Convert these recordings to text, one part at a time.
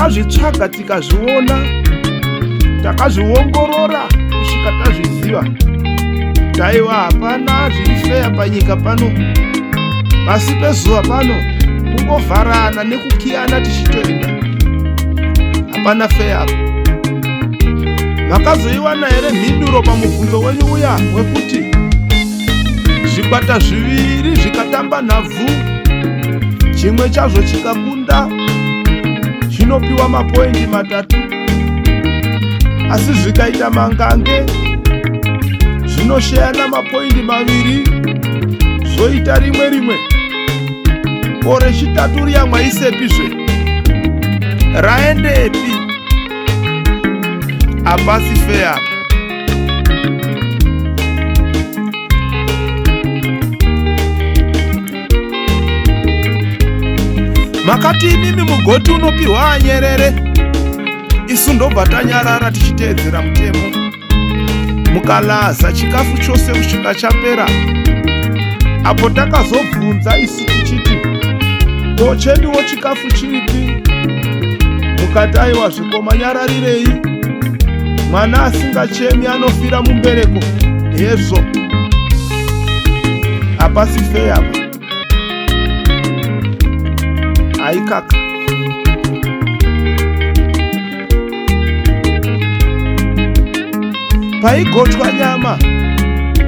Takazvitsvaga tikazviona, takazviongorora kusvika tazviziva. Taiwa hapana zviri feya panyika pano, pasi pezuva pano, kungovharana nekukiyana tichitoenda. Hapana feya apa. Makazoiwana here mhinduro pamubvunzo wenyu uya wekuti zvikwata zviviri zvikatamba nhabvu chimwe chazvo chikakunda chinopiwa mapoindi matatu, asi zvikaita mangange zvinosheyana mapoindi maviri zvoita rimwe rimwe? Ko rechitatu riya mwaisepizve raendepi? Hapasi feya. Makati imimi mugoti unopiwa anyerere, isu ndobva tanyarara tichiteedzera mutemo. Mukalaza chikafu chose kusvika chapera. Apo takazobvunza isu tichiti ko cheduwo chikafu chiripi, mukati aiwa zvikoma nyararirei, mwana asingachemi anofira mumbereko. Hezvo, hapasi feya apa. Aikaka. Paigochwa nyama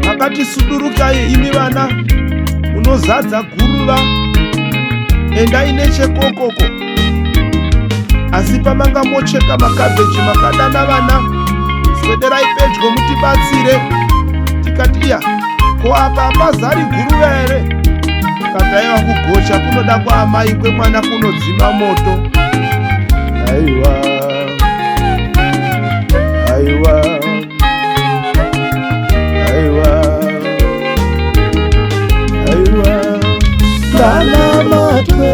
makati sudurukai imi vana munozadza guruva, endai nechekokoko. Asi pamanga mocheka makabheji makadana vana, swederai pedyo mutibatsire. Tikati iya, ko apa hapazari guruva here? Kataiva kugocha kunoda kwaamai kwemwana kunodzima moto. Aiwa, aiwa, aiwa, aiwa. Nganamatwe,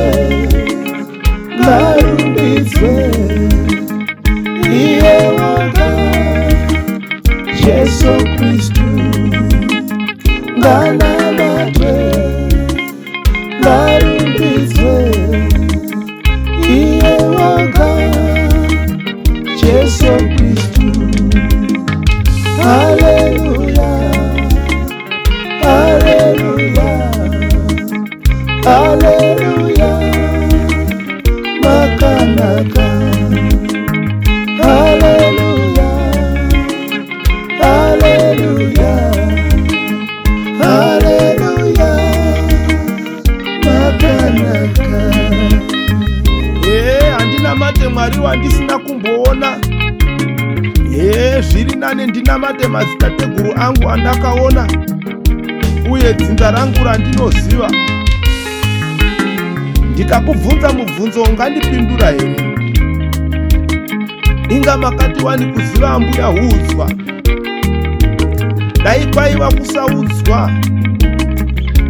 ngarumbidzwe iye woga Jesu Kristu. Nganamatwe, ngarumbidzwe iye woga Jesu Kristu. Haleluya, haleluya, haleluya, makanaka. Haleluya, haleluya, haleluya, makanaka. Hee, handinamate Mwari wandisina kumboona. Hee, zviri nane ndinamate madzitateguru angu andakaona uye dzinza rangu randinoziva. Ndikakubvunza mubvunzo ungandipindura here? Inga makati wani kuziva ambuya huudzwa. Dai kwaiva kusaudzwa,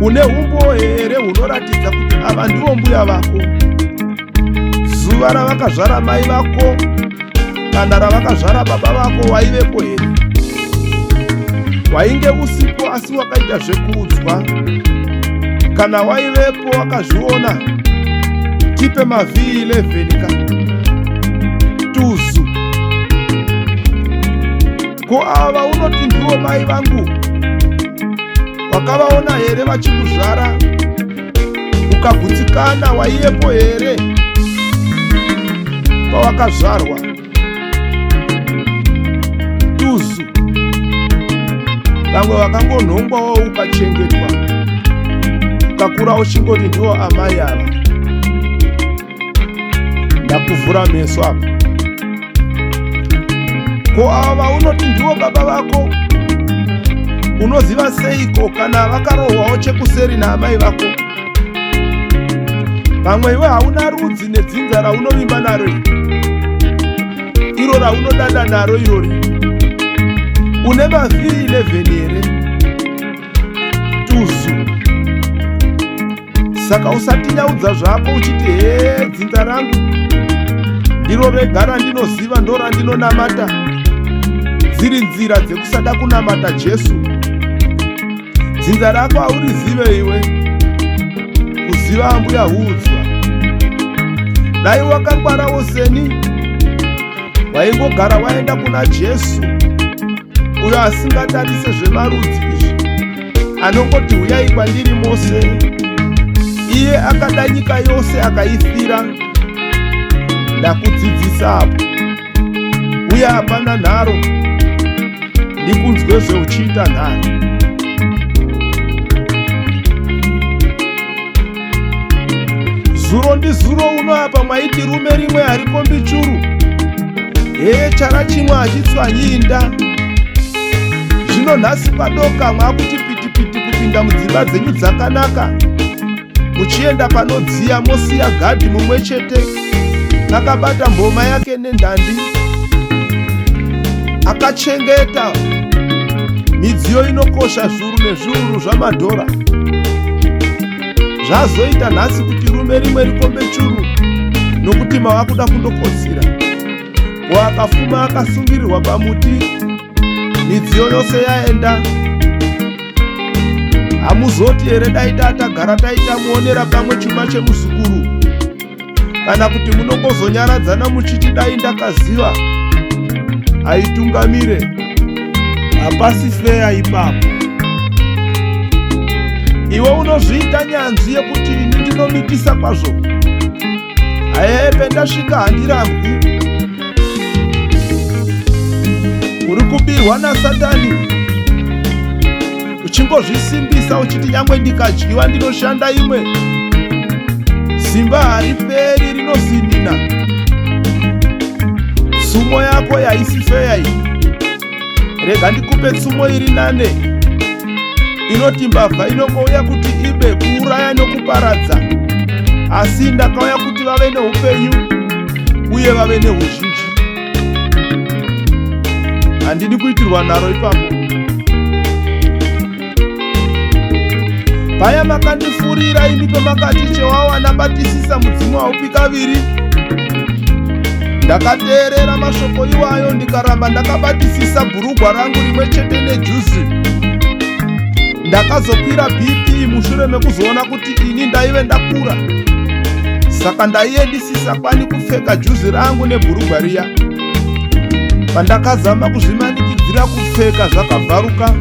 une humbowo here hunoratidza kuti ava ndivo mbuya vako? Zuva ravakazvara mai vako kana ravakazvara baba vako waivepo here? Wainge usipo asi wakaita zvekuudzwa. Kana waivepo wakazviona, tipe mavhi 11 ka tuzu. Ko ava unoti ndivo mai vangu, wakavaona here vachikuzvara? Ukagutsikana waivepo here pawakazvarwa? Tuzu. Vamwe vakangonhongwawo ukachengetwa, ukakura uchingoti ndiwo amai ava. Ndakuvhura meso apa. Ko ava unoti ndiwo baba vako, unoziva seiko kana vakarohwawo chekuseri naamai vako? Pamwe iwe hauna rudzi nedzinza raunovimba naro iri, iro raunodada naro irori. Une mavhiri 11 here? Tuzu. Saka usatinyaudza zvako uchiti hee, dzinza rangu ndiro rega randinoziva, ndo randinonamata. Dziri nzira dzekusada kunamata Jesu. Dzinza rako haurizive iwe, kuziva ambuya huudzwa. Dai wakangwarawo seni, waingogara waenda kuna Jesu, uyo asingatarise zvemarudzi izvi, anongoti huyai kwandiri mose. Iye akada nyika yose akaifira. Ndakudzidzisa apo, uye hapana nharo, ndikunzwezve uchiita nharo. Zuro ndizuro uno apa mwaiti rume rimwe harikombi churu, hee chara chimwe hachitswanyi inda. Zvino nhasi kwadoka mwakuti pitipiti kupinda mudzimba dzenyu dzakanaka, muchienda panodziya mosiya gadhi mumwe chete akabata mboma yake nendandi, akachengeta midziyo inokosha zviuru nezviuru zvamadhora. Zvazoita nhasi kuti rume rimwe rikombe churu nokuti mava kuda kundokotsira. Ko akafuma akasungirirwa pamuti, midziyo yose yaenda. Hamuzoti here dai tatagara taita muonera pamwe chuma chemuzukuru? Kana kuti munongozonyaradzana muchiti dai ndakaziva haitungamire? Hapasi feya ipapo. Iwe unozviita nyanzvi yekuti ini ndinomitisa kwazvo, haye pendasvika handirambwi. Uri kubirwa naSatani uchingozvisimbisa uchiti nyangwe ndikadyiwa ndinoshanda imwe. Simba hariperi, rinosinina. Tsumo yako yaisi feya iyi. Rega ndikupe tsumo iri nane inoti mbavha inongouya kuti ibe, kuuraya nokuparadza, asi ndakauya kuti vave neupenyu uye vave neuzhinji. Handidi kuitirwa nharo ipapo. Paya makandifurira imi pamakati chewawana batisisa, mudzimu haupi kaviri. Ndakateerera mashoko iwayo ndikaramba ndakabatisisa bhurugwa rangu rimwe chete nejuzi. Ndakazokwira BP mushure mekuzoona kuti ini ndaive ndakura, saka ndaiye ndisisakwani kupfeka juzi rangu nebhurugwa riya. Pandakazama kuzvimanikidzira kupfeka, zvakabvaruka,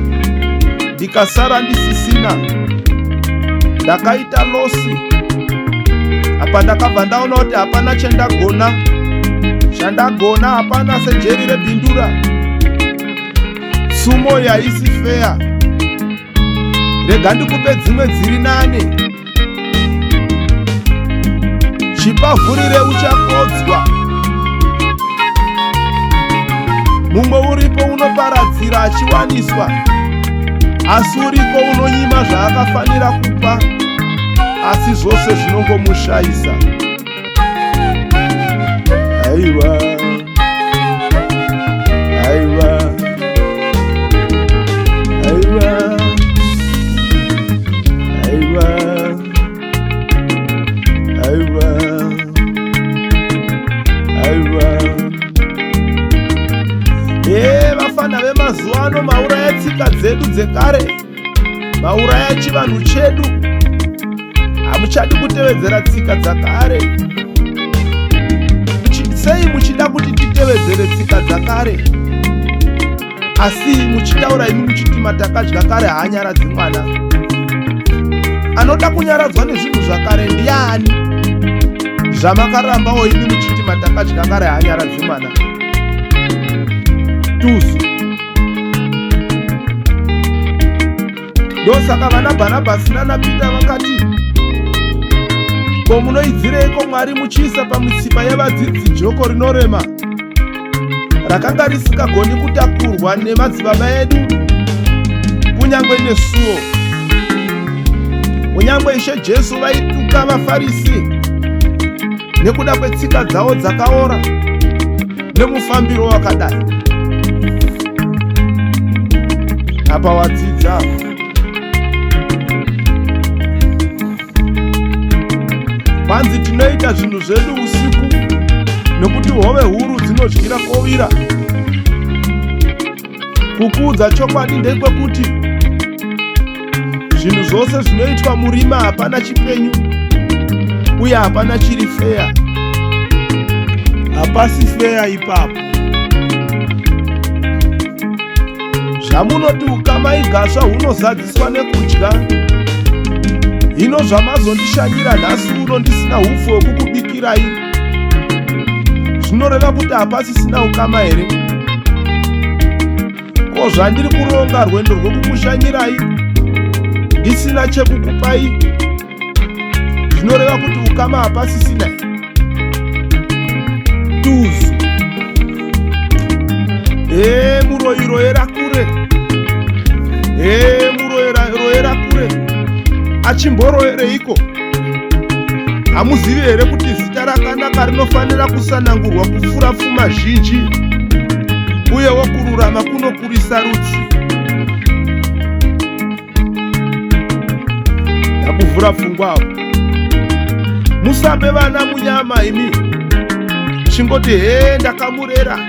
ndikasara ndisisina. Ndakaita loss apa. Ndakabva ndaona kuti hapana chandagona, chandagona hapana, sejeri rebhindura. Tsumo yaisi feya. Rega ndikupe dzimwe dziri nane. Chipavhurire uchakodzwa. Mumwe uripo unoparadzira achiwaniswa, asi uripo unonyima zvaakafanira kupa, asi zvose zvinongomushayisa. Aiwa, aiwa, aiwa, aiwa, aiwa, aiwa. Ee, vafana vemazuva ano, mauraya tsika dzedu dzekare, mauraya chivanhu chedu. Hamuchadi kutevedzera tsika dzakare. Sei muchida kuti titevedzere tsika dzakare, asi muchitaura imi muchiti matakadya kare haanyaradzi mwana? Anoda kunyaradzwa nezvinhu zvakare ndiani, zvamakarambawo imi muchiti matakadya kare haanyaradzi mwana? Tuzu. Ndosaka vana Bhanabhasi nanaPita vakati, "Ko munoidzireiko Mwari muchiisa pamitsipa yevadzidzi joko rinorema rakanga risingagoni kutakurwa nemadzibaba edu kunyange nesuo?" Kunyange Ishe Jesu vaituka vaFarisi nekuda kwetsika dzavo dzakaora nemufambiro wakadai. Apa wadzidza. Kwanzi tinoita zvinhu zvedu usiku nokuti hove huru dzinodyira kovira. Kukuudza chokwadi ndekwekuti zvinhu zvose zvinoitwa murima hapana chipenyu uye hapana chiri feya. Hapasi feya ipapo. Zvamunoti ukama igasva hunozadziswa nekudya. Hino zvamazondishanyira nhasi uno ndisina hupfu hwekukubikirai, zvinoreva kuti hapasisina ukama here? Ko zvandiri kuronga rwendo rwekukushanyirai ndisina chekukupai, zvinoreva kuti ukama hapasisina? Tuzu hee muroyi, royera kure. Hee muroyi, royera kure. Achimboroyereiko? Hamuzivi here kuti zita rakanaka rinofanira kusanangurwa kupfuura pfuma zhinji, uyewo kururama kunokurisa rudzi? Ndakuvhura pfungwa apo. Musape vana munyama imi. Chingoti hee ndakamurera,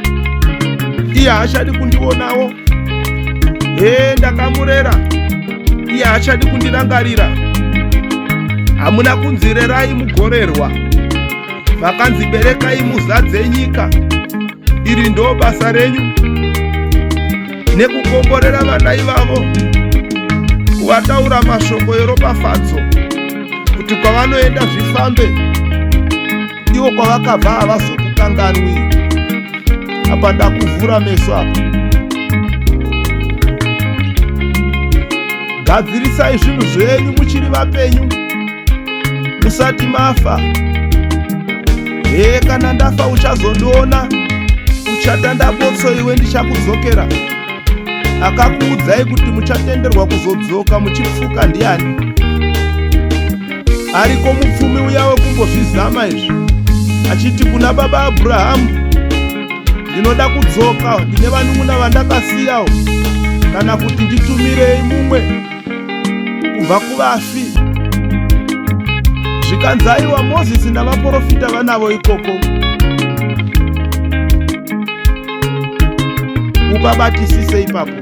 iye haachadi kundionawo. Hee ndakamurera, iye haachadi kundirangarira. Hamuna kunzi rerai mugorerwa, makanzi berekai muzadze nyika. Iri ndo basa renyu, nekukomborera vana ivavo, kuvataura mashoko eropafadzo kuti kwavanoenda zvifambe, ivo kwavakabva havazokukanganwi. Apa ndakuvhura meso apa. Gadzirisai zvinhu zvenyu muchiri vapenyu, musati mafa. Hee kana ndafa uchazondiona, uchatanda botso iwe, ndichakudzokera. Akakuudzai kuti muchatenderwa kuzodzoka muchipfuka ndiani? Ariko mupfumi uya wekumbozvizama izvi, achiti kuna baba Abhurahamu, ndinoda kudzoka, ndine vanun'una vandakasiyawo, kana kuti nditumirei mumwe kubva kuvafi. Zvikanzi aiwa, Mozisi navaprofita vanavo ikoko, upabatisise ipapo.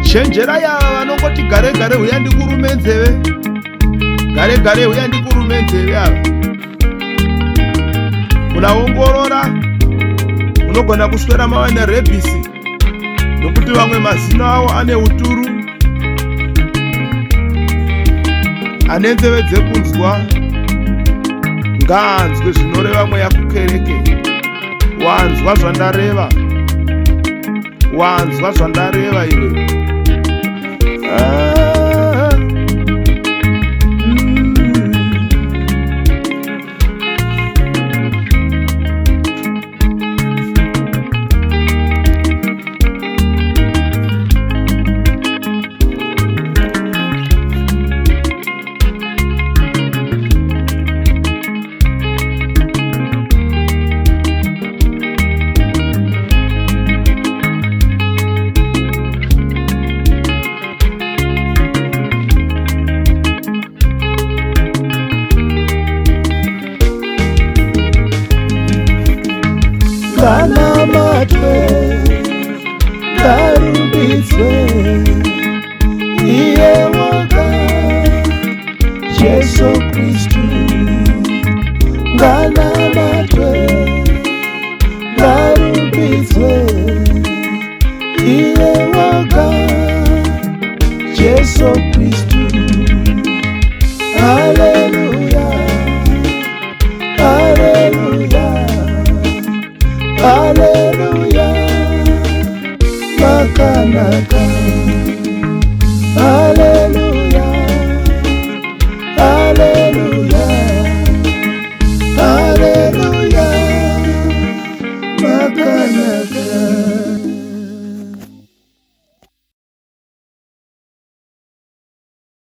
Chenjerai ava vanongoti gare gare huya ndikurume nzeve, gare gare huya ndikurume nzeve. Ava unaongorora, unogona kuswera mava nerebhisi, nokuti vamwe mazino avo ane uturu. Ane nzeve dzekunzwa ngaanzwe zvinoreva mweya kukereke. Wanzwa zvandareva? Wanzwa zvandareva iwe? Ah. Nganamatwe, ngarumbidzwe iye woga Jesu Kristu. Nganamatwe, ngarumbidzwe iye woga Jesu Kristu. Haleluya, haleluya, haleluya, makanaka. Haleluya, haleluya, haleluya, makanaka.